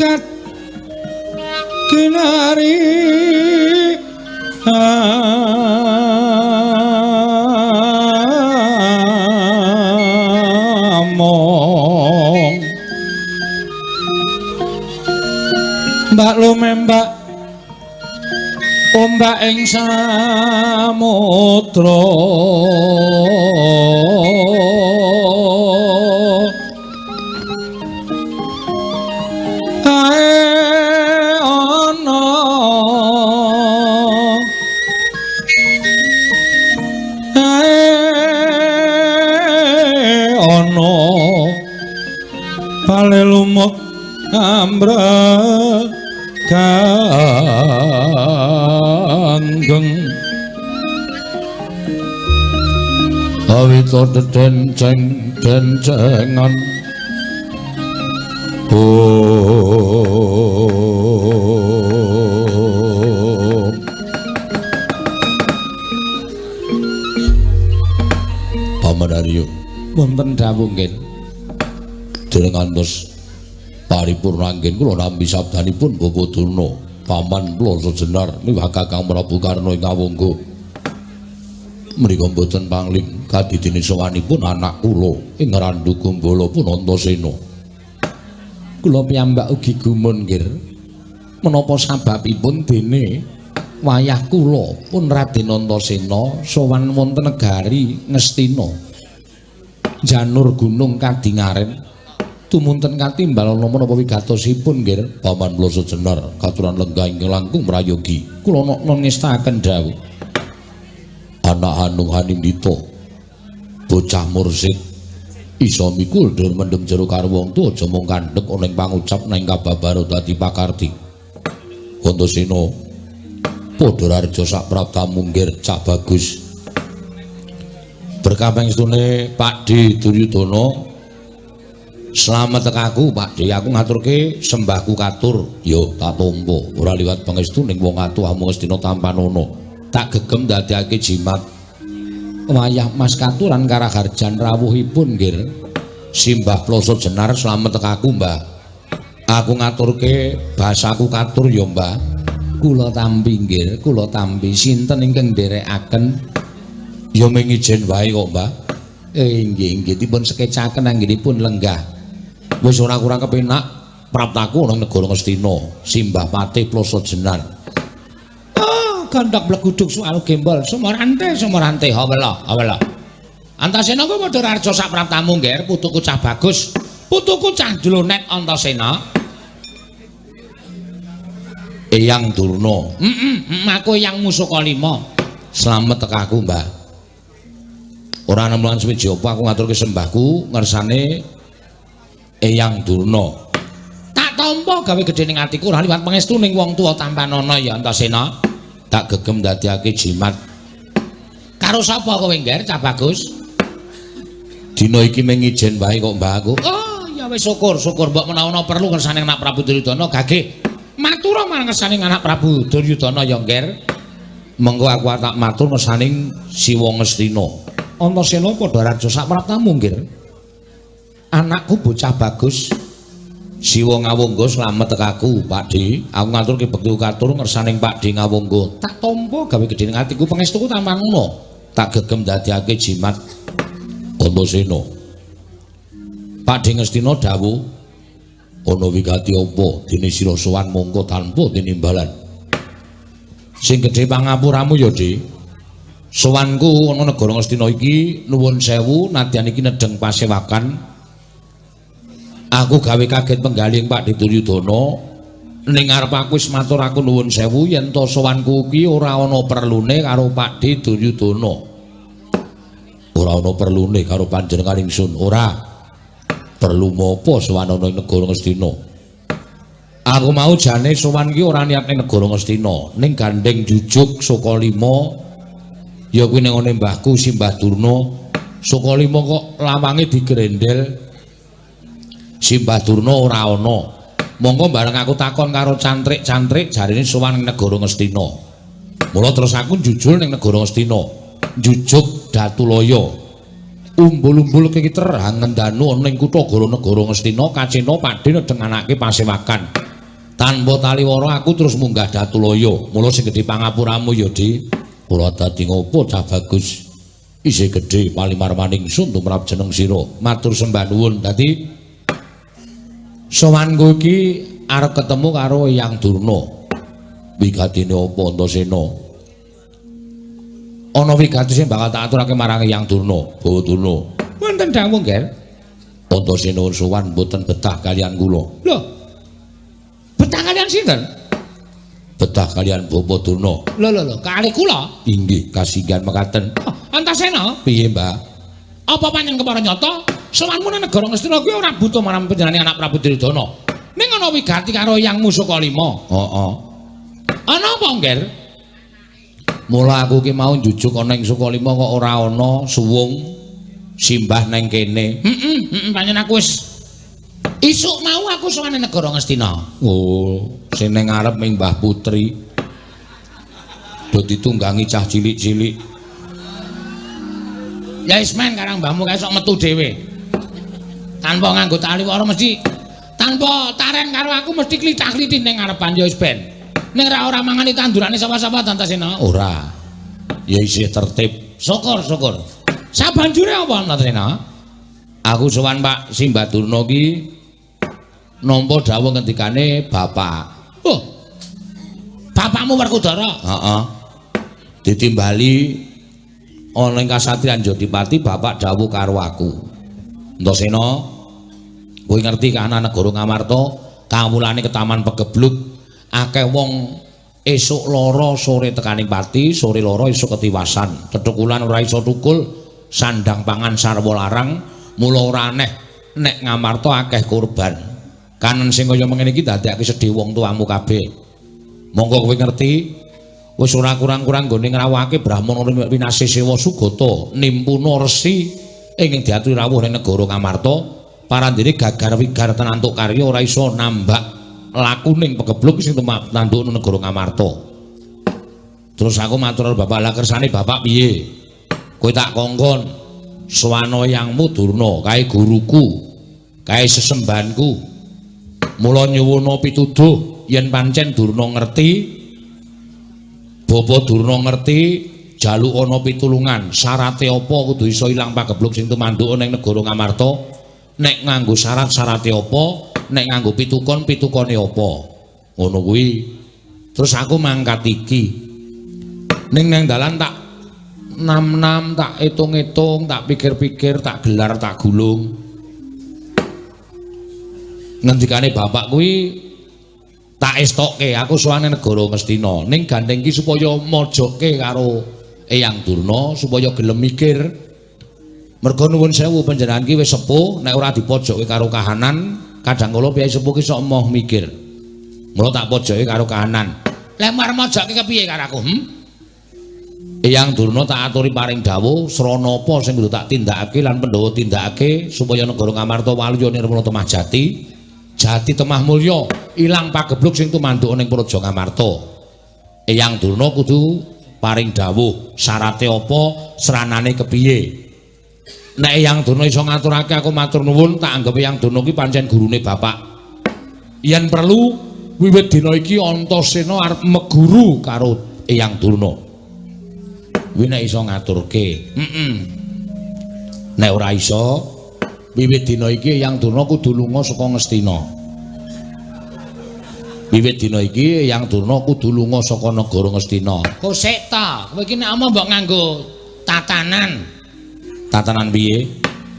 jagat kinari among mbak lumembak ombak ing samudra kae ana kae ana pale lumut ambrek ganggeng awita dedenceng dencengan om. Paman Aryo, wonten dawuh nggih. Dereng ngantos paripurna anggen kula nampi sabdanipun Bapak Durna, paman Ploso Jenar miwah Kakang Prabu Karna ing Awangga. Mrika mboten pangling kadidene sowanipun anak kula ing Randhu Gumbala pun Antasena. Kula piyambak ugi gumun nggih. Menapa sababipun dene wayah kula pun Raden Antasena sowan wonten negari Ngastina. Janur gunung kadingaren tumunten katimbal ana menapa wigatosipun nggih. Paman Ploso Jenar katuran lenggah ingkang langkung prayogi. Kula nokno ngestakaken dawuh. Anak Hanung Hanindita bocah mursid iso mikul dur mendem jero karo wong tuwa aja mung kandhek ana ing pangucap nang kababaro dadi pakarti. Antasena padha rareja sak praptamu nggir cah bagus. Berkah pangestune Pakdhe Duryudana. Slamet tekaku Pakdhe, aku ngaturke sembahku katur. Yo tak tampa ora liwat pangestu ning wong atuh amung Ngastina tampanana. Tak gegem dadekake jimat. Wayah Mas katuran karaharjan rawuhipun nggih. Simbah Ploso Jenar slamet tekaku Mbah. Aku ngaturke basaku katur ya Mbah. Kula tampi nggih, kula tampi sinten ingkang nderekaken? Ya mung ijen wae kok Mbah. Nggih nggih dipun sekecaken anggenipun lenggah. Wis ora kurang kepenak praptaku ana negara Ngastina, Simbah Patih Ploso Jenar. Oh, gandhak bleguduk soal gembol, sumorante sumorante hawela hawela. Antasena kuwi padha rareja sak praptamu nggih, putuku cah bagus, putuku cah jlonet Antasena. Eyang Durna. Aku Eyang Musaka Lima. Slamet tekaku Mbah. Ora ana mulan suwiji apa aku ngaturke sembahku ngersane Eyang Durna. Tak tampa gawe gedhe ning atiku ora liwat pangestu ning wong tuwa tampanana ya Antasena. Tak gegem dadekake jimat. Karo sapa kowe ngger cah bagus? Dina iki mung ijen wae kok Mbah aku. Oh ya wis syukur syukur mbok menawa ana perlu ngersane anak Prabu Duryudana gage. Matura marang ngersane anak Prabu Duryudana ya ngger. Mengko aku tak matur ngersaning Siwa Ngastina. Antasena padha raja sak praptamu nggih. Anakku bocah bagus. Siwa Ngawangga slamet tekaku Pakdhe. Aku ngaturke bekti katur ngersaning Pakdhe Ngawangga. Tak tampa gawe gedhe ning atiku pangestuku tampanana. Tak gegem dadekake jimat. Antasena. Pakdhe Ngastina dawuh ana wigati apa dene sira sowan mongko tanpa tinimbalan. Sing gedhe pangapuramu ya, Dik. Sowanku ana negara Ngastina iki nuwun sewu nadyan iki nedheng pasewakan. Aku gawe kaget penggalih Pakdhe Duryudana ning ngarep aku wis matur aku nuwun sewu yen to sowanku iki ora ana perlune karo Pakdhe Duryudana. Ora ana perlune karo panjenengan ingsun, ora. Perlu mopo sowan ana ing negara Ngastina? Aku mau jane sowan iki ora niat ning negara Ngastina, ning gandeng jujuk Saka Lima ya kuwi ning ngene mbahku Simbah Durna. Saka Lima kok lawange digrendel. Simbah Durna ora ana. Monggo bareng aku takon karo cantrik-cantrik jarine sowan ning negara Ngastina. Mula terus aku njujul ning negara Ngastina. Njujuk Datulaya. Umbul-umbul kekiter hangendanu ana ing kutha Gara negara Ngastina kacena Pakdhe nedheng anake pasewakan. Tanpa taliwara aku terus munggah Datulaya. Mula sing gedhe pangapuramu ya, Dik. Kula dadi ngopo cah bagus. Isih gedhe palimarmaning sun tumrap jeneng sira. Matur sembah nuwun. Dadi sowanku iki arep ketemu karo Eyang Durna. Wigatine apa Antasena? Ana wigati sing bakal tak aturake marang Eyang Durna. Bawa Durna. Wonten dawuh, Nger. Antasena sowan mboten betah kalian kula. Lho. Betah kalian sinten? Betah kalian Bapak Durna. Lho lho lho, kalih kula? Inggih, kasinggihan mekaten. Oh, Antasena? Piye, Mbah? Apa pancen kepara nyata? Sowanmu nang negara Ngastina kuwi ora butuh marang panjenengane anak Prabu Duryudana. Ning ana wigati karo Eyang Musuka Lima. Heeh. Ana apa, Ngger? Mula aku ki mau njujuk ana ing Sukalima kok ora ana suwung simbah nang kene. Heeh, pancen aku wis isuk mau aku sowan nang negara Ngastina. Oh, sing ning ngarep ming Mbah Putri. Do ditunggangi cah cilik-cilik. Ya wis men karang mbahmu kae sok metu dhewe. Tanpa nganggo taliwara mesti tanpa taren karo aku mesti klithah-klithih ning ngarepan ya wis ben. Ning ra ora mangani tandurane sawah-sawah Antasena. Ora. Ya isih tertib. Syukur, syukur. Sabanjure apa Antasena? Aku sowan Pak Simbah Durna ki nampa dawuh ngendikane bapak. Oh. Bapakmu Werkudara? Heeh. Ditimbali ana ing kasatriyan Jodipati bapak dawuh karo aku. Antasena, kowe ngerti kahanan negara Ngamarta, kawulane ketaman pegebluk, akeh wong esuk lara sore tekaning pati, sore lara esuk ketiwasan. Tethukulan ora iso tukul, sandang pangan sarwa larang, mula ora aneh nek Ngamarta akeh korban. Kanen sing kaya mengene iki dadekake sedih wong tuamu kabeh. Monggo kowe ngerti, wis ora kurang-kurang nggone ngrawuhake Brahmana winasih sewa sugata nimpuna resi ingkang diaturi rawuh ning negara Ngamarta, parandene gagar wigar tenantuk karya ora iso nambak lakuning pegebluk sing tumanduk negara Ngamarta. Terus aku matur karo bapak, lah kersane bapak piye? Kowe tak kongkon swana yangmu Durna, kae guruku, kae sesembahanku. Mula nyuwuna pituduh yen pancen Durna ngerti, Bapa Durna ngerti, jaluk ana pitulungan, syarate apa kudu iso ilang pagebluk sing tumanduk ning negara Ngamarta. Nek nganggo syarat syarate apa, nek nganggo pitukon pitukone apa. Ngono kuwi. Terus aku mangkat iki. Ning nang dalan tak nam-nam, tak hitung-hitung, tak pikir-pikir, tak gelar, tak gulung. Ngendikane bapak kuwi tak estokke aku sowane negara Ngastina. Ning gandeng ki supaya mojokke karo Eyang Durna supaya gelem mikir. Mergo nuwun sewu panjenengan ki wis sepuh, nek ora dipojokke karo kahanan, kadang kala piyai sepuh ki sok emoh mikir. Mula tak pojokke karo kahanan. Lah arep mojokke kepiye karo aku? Eyang Durna tak aturi paring dawuh srana apa sing kudu tak tindakake lan Pandhawa tindakake supaya negara Ngamarta waluya nirmala temah jati, jati temah mulya, ilang pagebluk sing tumanduk ning Praja Ngamarta. Eyang Durna kudu paring dawuh syarate apa, sranane kepiye. Nek Eyang Durna iso ngaturake aku matur nuwun, tak anggep Eyang Durna ki pancen gurune bapak. Yen perlu wiwit dina iki Antasena arep meguru karo Eyang Durna. Kuwi nek iso ngaturke. Nek ora iso, wiwit dina iki Eyang Durna kudu lunga saka Ngastina. Wiwit dina iki Eyang Durna kudu lunga saka negara Ngastina. Kok sik ta? Kowe iki nek omong mbok nganggo tatanan. Tatanan piye?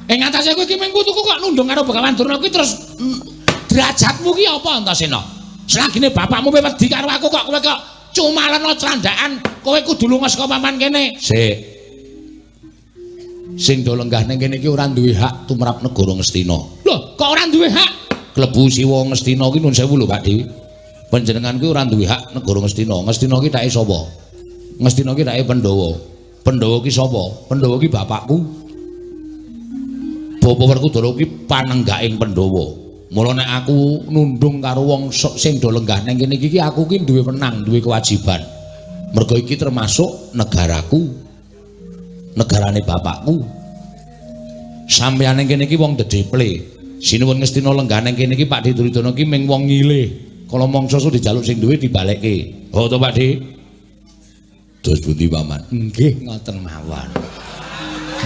Ing atase kowe iki mung putuku kok nundung karo Begawan Durna kuwi terus derajatmu ki apa Antasena? Selagine bapakmu wedi karo aku kok kowe kok cumalana candaan, kowe kudu lunga saka papan kene. Sik. Sing do lenggah ning kene iki ora duwe hak tumrap negara Ngastina. Lho, kok ora duwe hak? Klebu siwa Ngastina ki nuwun sewu lho, Pak Di. Panjenengan kuwi ora duwe hak negara Ngastina. Ngastina ki take sapa? Ngastina ki take Pandhawa. Pandhawa ki sapa? Pandhawa ki bapakku. Bapa Werkudara ki panenggaking Pandhawa. Mula nek aku nundung karo wong sing do lenggah ning kene iki aku ki duwe wenang, duwe kewajiban. Mergo iki termasuk negaraku. Negarane bapakku. Sampeyan ning kene iki wong dedeple. Sinuwun Ngastina lenggah ning kene iki Pak Duryudana ki ming wong ngilih. Kala mangsa sok dijaluk sing duwe dibalekke. Oh to Pakde? Terus pundi Paman? Nggih ngoten mawon.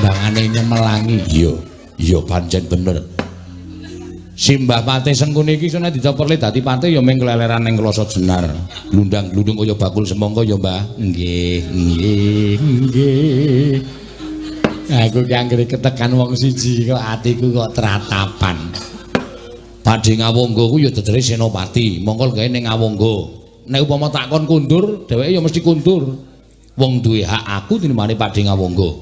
Mbangane nyemelangi. Iya, iya pancen bener. Simbah Patih Sengkuni iki isone dicoperle dadi patih ya mung kleleran ning Klasa Jenar. Glundang-glundung kaya bakul semangka ya, Mbah. Nggih, nggih, nggih. Aku ki anggere ketekan wong siji kok atiku kok tratapan. Pakde Ngawangga ku ya dedere senopati, mongko gawe ning Ngawangga. Nek upama takon kundur, dheweke ya mesti kundur. Wong duwe hak aku tinimbane Pakde Ngawangga.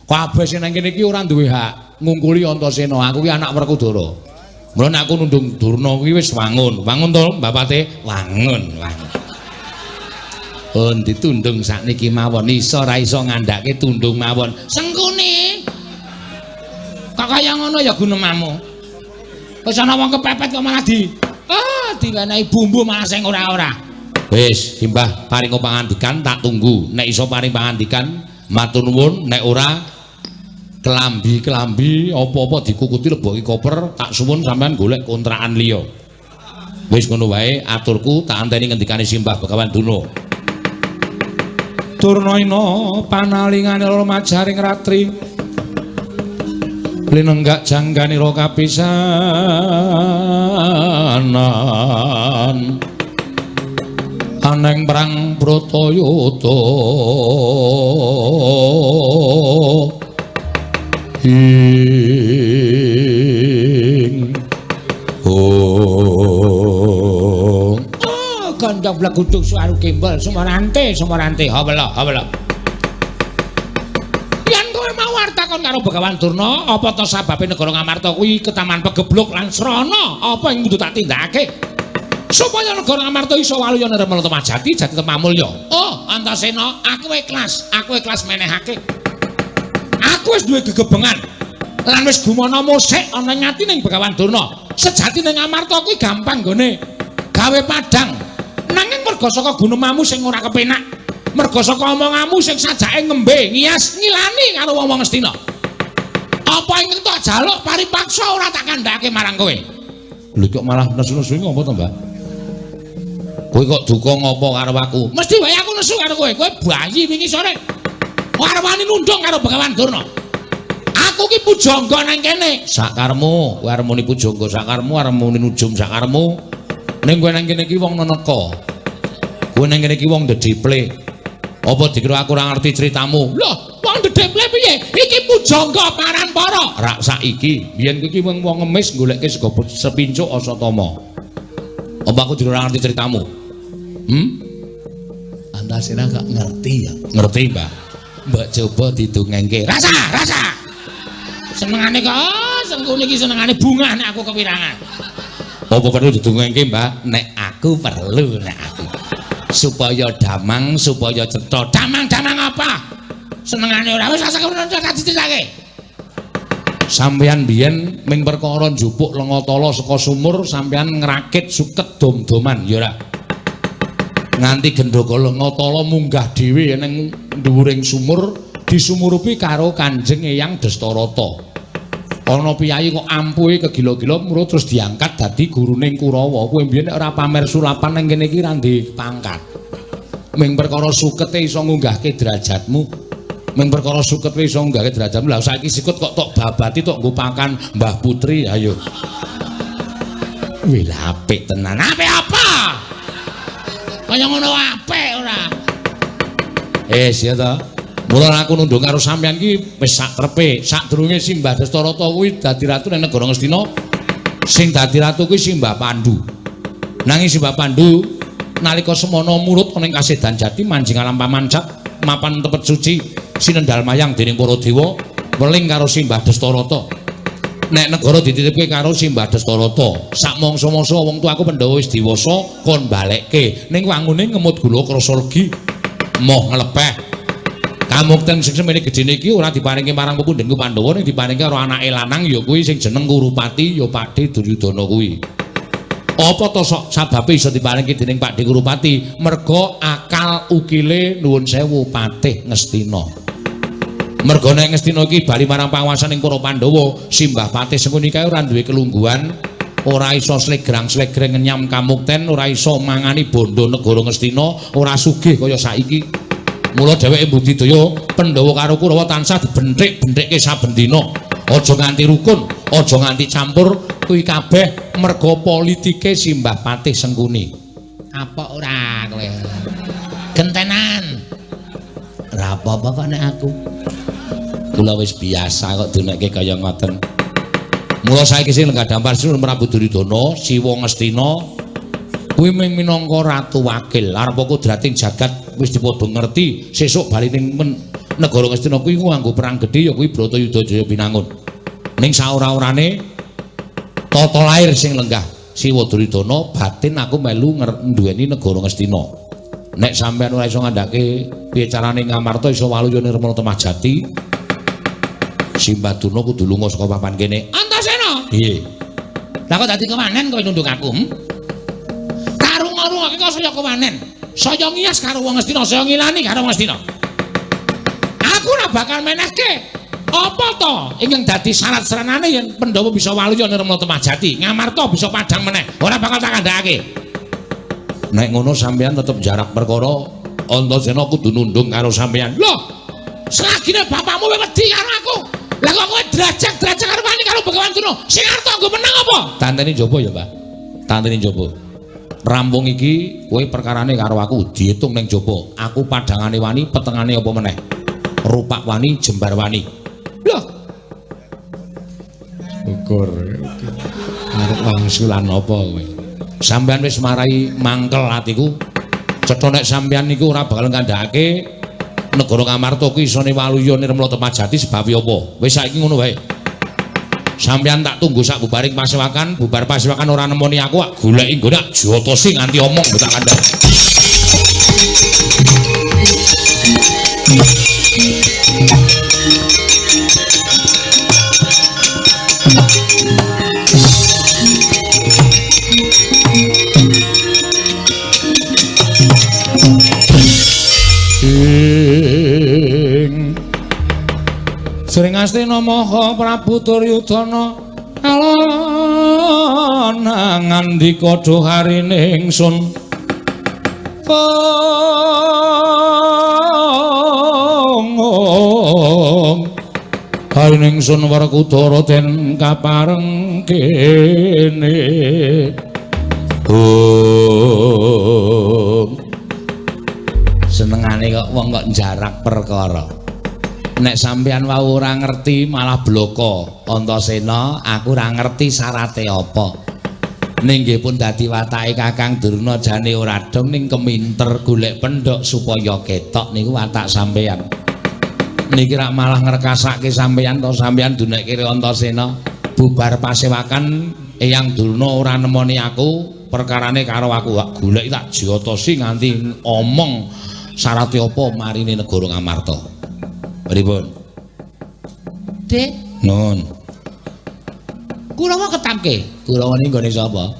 Kabeh sing nang kene iki ora duwe hak ngungkuli Antasena. Aku ki anak Werkudara. Mula nek aku nundung Durna kuwi wis wangun. Wangun to, Mbah Patih? Wangun, wangun. Oh, ditundung sakniki mawon iso ora iso ngandhake tundung mawon. Sengkuni. Kok kaya ngono ya gunemamu? Wis ana wong kepepet kok malah diwenehi bumbu malah sing ora-ora. Wis, Simbah paring pangandikan tak tunggu. Nek iso paring pangandikan matur nuwun, nek ora kelambi-kelambi apa-apa dikukuti leboki koper, tak suwun sampean golek kontrakan liya. Wis ngono wae aturku, tak anteni ngendikane Simbah Begawan Durna. Durnaina panalingane loro majaring ratri. Linenggak jangganira kapisanan. Aneng perang Bratayuda. Ing oh gandang blegudug suaru gembol sumarante sumarante hawela hawela. Yen kowe mau arep takon karo Begawan Durna apa to sababe negara Ngamarta kuwi ketaman pegebluk lan srana apa ing kudu tak tindakake supaya negara Ngamarta iso waluya nirmala temajati jati temamulya. Oh Antasena, aku ikhlas menehake. Aku wis duwe gegebengan lan wis gumana musik ana ing atine Begawan Durna. Sejatine Ngamarta kuwi gampang nggone gawe padhang. Nanging merga saka gunemamu sing ora kepenak, merga saka omonganmu sing sajake ngembe, ngias, ngilani karo wong-wong Ngastina. Apa ing tak jaluk paripaksa ora tak kandhake marang kowe. Lho kok malah nesu-nesu ngopo to, Mbah? Kowe kok duka ngopo karo aku? Mesti wae aku nesu karo kowe. Kowe bayi wingi sore. Arwani nundung karo Begawan Durna. Aku ki pujangga nang kene. Sakarmu, kowe arep muni pujangga sakarmu, arep muni nujum sakarmu. Ning kowe nang kene iki wong neneka. Kowe nang kene iki wong dedeple. Apa dikira aku ora ngerti critamu? Loh, wong dedeple piye? Iki pujangga paranpara. Rak saiki, biyen kowe iki wong ngemis goleke sego sepincuk Asatama. Apa aku dikira ora ngerti critamu? Hmm? Antasena gak ngerti ya? Ngerti, Mbah. Mbok coba didongengke. Rasa, rasa. Senengane kok, Sengkuni iki senengane bungah nek aku kewirangan. Apa perlu didongengke, Mbah? Nek aku perlu, nek aku. Supaya damang, supaya cetha. Damang-damang apa? Senengane ora wis rasa tak dicritake. Sampeyan biyen ming perkara njupuk lenga tala saka sumur, sampeyan ngrakit suket dom-doman, ya ora? Nganti gendhoga lenga tala munggah dhewe ning dhuwuring sumur, disumurupi karo Kanjeng Eyang Destarata. Ana piyayi kok ampuhe kegila-gila muru terus diangkat dadi guruning Kurawa. Kowe mbiyen nek ora pamer sulapan ning kene iki ra ndek pangkat. Ming perkara sukete iso ngunggahke derajatmu. Ming perkara sukete iso ngunggahke derajatmu. Lah saiki sikut kok tok babati tok nggo pakan Mbah Putri, ayo. Wih, apik tenan. Apik apa? Kaya ngono apik ora? Wis ya ta. Mula aku nundung karo sampeyan iki wis sak trepe. Sadurunge Simbah Destarata kuwi dadi ratu ning negara Ngastina, sing dadi ratu kuwi Simbah Pandu. Nanging Simbah Pandu nalika semono murut ana ing Kasedan Jati manjing alam pamancap mapan tepet suci sinendal mayang dening para dewa weling karo Simbah Destarata. Nek negara dititipke karo Simbah Destarata, sak mangsa-mangsa wong tuaku Pandhawa wis diwasa kon balekke ning wangune ngemut gula krasa legi moh nglepeh. Kamukten sing semene gedene iki ora diparingke marang pepundhenku Pandhawa ning diparingke karo anake lanang ya kuwi sing jeneng Kurupati ya Pakde Duryudana kuwi. Apa to sok sababe iso diparingke dening Pakde Kurupati? Merga akal ukile nuwun sewu Patih Ngastina. Merga nek Ngastina iki bali marang panguwasaning para Pandhawa, Simbah Patih Sengkuni kae ora duwe kelungguhan Ora iso slegrang-slegreng ngenyam kamukten, ora iso mangani bondo negara Ngastina, ora sugih kaya saiki. Mula dheweke budidaya Pandhawa karo Kurawa tansah dibenthik-benthikke saben dina. Aja nganti rukun, aja nganti campur, kuwi kabeh merga politike Simbah Patih Sengkuni. Apa ora kowe? Gentenan. Ora apa-apa kok nek aku. Kula wis biasa kok dunekke kaya ngoten. Mula saiki sing lenggah dampar Sri Prabu Duryudana, Siwa Ngastina kuwi mung minangka ratu wakil. Arep kodrating jagat wis dipadha ngerti, sesuk bali ning negara Ngastina kuwi nganggo perang gedhe ya kuwi Bratayuda Jaya Binangun. Ning saora-orane tata lair sing lenggah Siwa Duryudana, batin aku melu nduweni negara Ngastina. Nek sampeyan ora iso ngandhake piye carane Ngamarta iso waluya nirmala Temah Jati, Simbah Durna kudu lunga saka papan kene. Antasena. Piye? Lah kok dadi kewanen kowe nunduk aku? Karung-arungake kok saya kewanen. Saya ngiyas karo wong Ngastina, saya ngilani karo wong Ngastina. Aku ora bakal menehke. Apa to ingkang dadi syarat seranane yen Pandhawa bisa waluya nirmala Temah Jati, Ngamarta bisa padhang meneh, ora bakal tak kandhakake. Nek ngono sampeyan tetep jarak perkara Antasena kudu nundung karo sampeyan. Loh, selagine bapakmu wedi karo aku. Lah kok kowe drajak-drajak karo wani karo Begawan Durna. Sing arep nggo menang apa? Tantene njaba ya, Mbah. Tantene njaba. Rampung iki kowe perkarane karo aku diitung ning njaba. Aku padhangane wani, petengane apa meneh? Rupak wani, jembar wani. Loh. Syukur. Arep wangsulan apa kowe? Sampeyan wis marai mangkel atiku. Cetha nek sampeyan niku ora bakal ngandhakake negara Ngamarta kuwi isone waluya nirmala Temah Jati sebab apa? Wis saiki ngono wae. Sampeyan tak tunggu sak bubaring pasewakan, bubar pasewakan ora nemoni aku, ak goleki nggone ak jotosi nganti omong tak kandhani. Sring Astina Maha Prabu Duryudana alon ngandika duharine ingsun. Ong harine ingsun Werkudara den kapareng kene. Om senengane kok wong kok jarak perkara. Nek sampeyan wau ora ngerti malah bloko. Antasena, aku ora ngerti syarate apa. Ning nggih pun dadi watake Kakang Durna jane ora dong ning keminter golek pendhok supaya ketok niku watak sampeyan. Niki rak malah ngrekasake sampeyan to, sampeyan dunekke Antasena. Bubar pasewakan Eyang Durna ora nemoni aku, perkarane karo aku wak golek tak jotosi nganti omong syarate apa marine negara Ngamarta. Pripun? Dik, nun. Kurawa ketapke. Kurawane nggone sapa?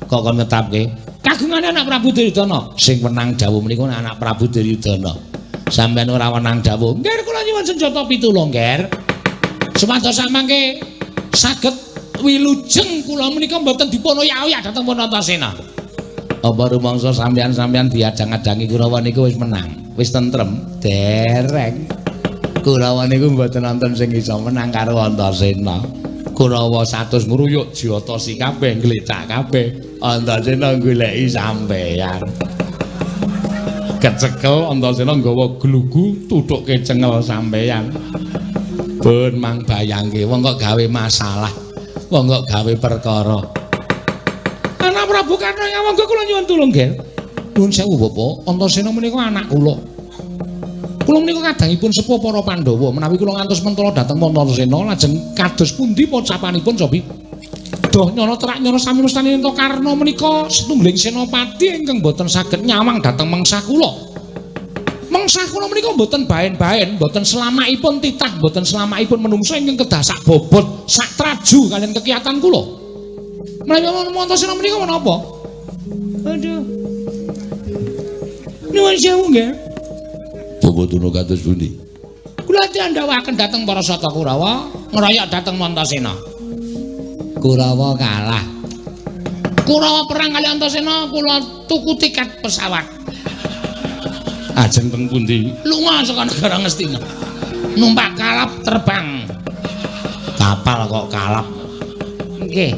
Kok kon ngetapke? Kagungane anak Prabu Duryudana. Sing wenang dawuh menika anak Prabu Duryudana. Sampeyan ora wenang dawuh. Nggih, kula nyuwun senjata pitulung, Nger. Supados samangke saged wilujeng kula menika mboten dipun oyak-oyak dhateng pun Antasena. Apa rumangsa sampeyan-sampeyan diadang-adangi Kurawa niku wis menang, wis tentrem, dereng. Kurawa niku mboten wonten sing iso menang karo Antasena. Kurawa 100 ngruyuk jotosi kabeh, nglecak kabeh. Antasena goleki sampeyan. Kecekel Antasena nggawa glugu tuthuke cengel sampeyan. Pun mang bayangke wong kok gawe masalah, wong kok gawe perkara. Anak Prabu Karna monggo kula nyuwun tulung, Ger. Nuwun sewu, Bapak. Antasena menika anak kula. Kula menika kadangipun sepuh para Pandhawa, menawi kula ngantos mentala dhateng Antasena lajeng kados pundi pocapanipun cobi? Doh nyana terak nyana sami mestani ento Karna menika setunggaling senopati ingkang boten saged nyawang dhateng mengsah kula. Mengsah kula menika boten baen-baen, boten selamakipun titah, boten selamakipun menungsa ingkang kedah sak bobot, sak traju kalian kekiatan kula. Menawi Antasena menika menapa? Aduh. Nuwun sewu nggih. Bapak Durna kados pundi? Kula diandhawaken dhateng para Sata Kurawa, ngroyok dhateng Antasena. Kurawa kalah. Kurawa perang kali Antasena kula tuku tiket pesawat. Ajeng teng pundi? Lunga saka negara Ngastina. Numpak kalap terbang. Kapal kok kalap. Nggih.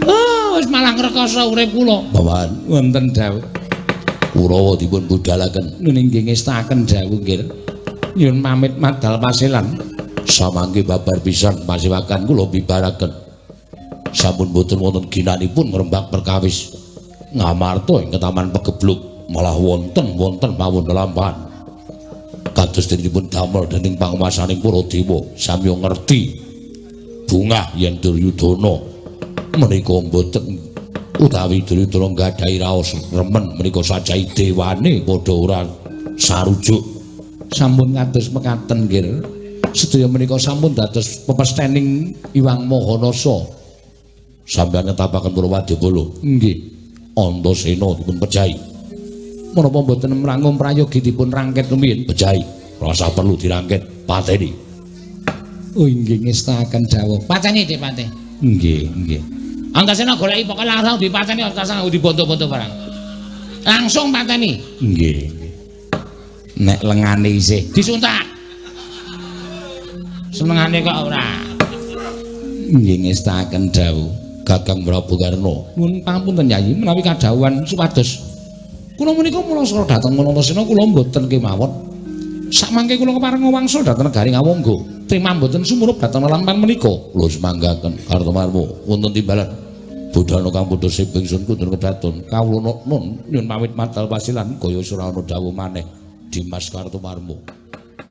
Oh, wis malah ngrekoso urip kula. Paman, wonten dawuh. Kurawa dipun budhalaken. Nun inggih ngestaken dawuh nggih. Nyuwun pamit madal pasilan. Samangke babar pisan pasiwakan kula bibaraken. Sampun boten wonten ginanipun ngrembak perkawis. Ngamarta ing taman pegebluk malah wonten-wonten mawon lelampahan. Kados dipun damel dening panguwasaning para dewa, sami ngerti bungah yen Duryudana menika mboten utawi Duryudana nggadahi raos remen menika sajahi dewane padha ora sarujuk. Sampun kados mekaten nggih. Sedaya menika sampun dados pepesthening Iwang Mahanasa. Sampeyan netapaken para wadyabala. Nggih. Antasena dipun pejahi. Menapa mboten mrangung prayogi dipun rangket rumiyin? Pejahi. Rasa perlu dirangket, pateni. Oh inggih ngestaken dawuh. Pateni Dik, pateni. Nggih, nggih. Antasena goleki pokoke langsung dipateni, langsung dibondo-bondo barang. Langsung pateni. Nggih, nggih. Nek lengane isih disuntak. Senengane kok ora. Nggih ngestaken dawuh Kakang Prabu Karna. Nuwun pangapunten Yayi menawi kadhawuhan supados kula menika mula dhateng Antasena kula mboten kemawon. Sakmangke kula kepareng wangsul dhateng negari Ngawangga. Trima mboten sumurup dhateng lelampahan menika. Kula semanggaken Kartomarmo wonten timbalan. Budhana kang padha siping sun kundur kedaton. Kawula nun nyuwun pamit madal pasilan kaya ora ana dawuh maneh. Dimas Kartomarmo.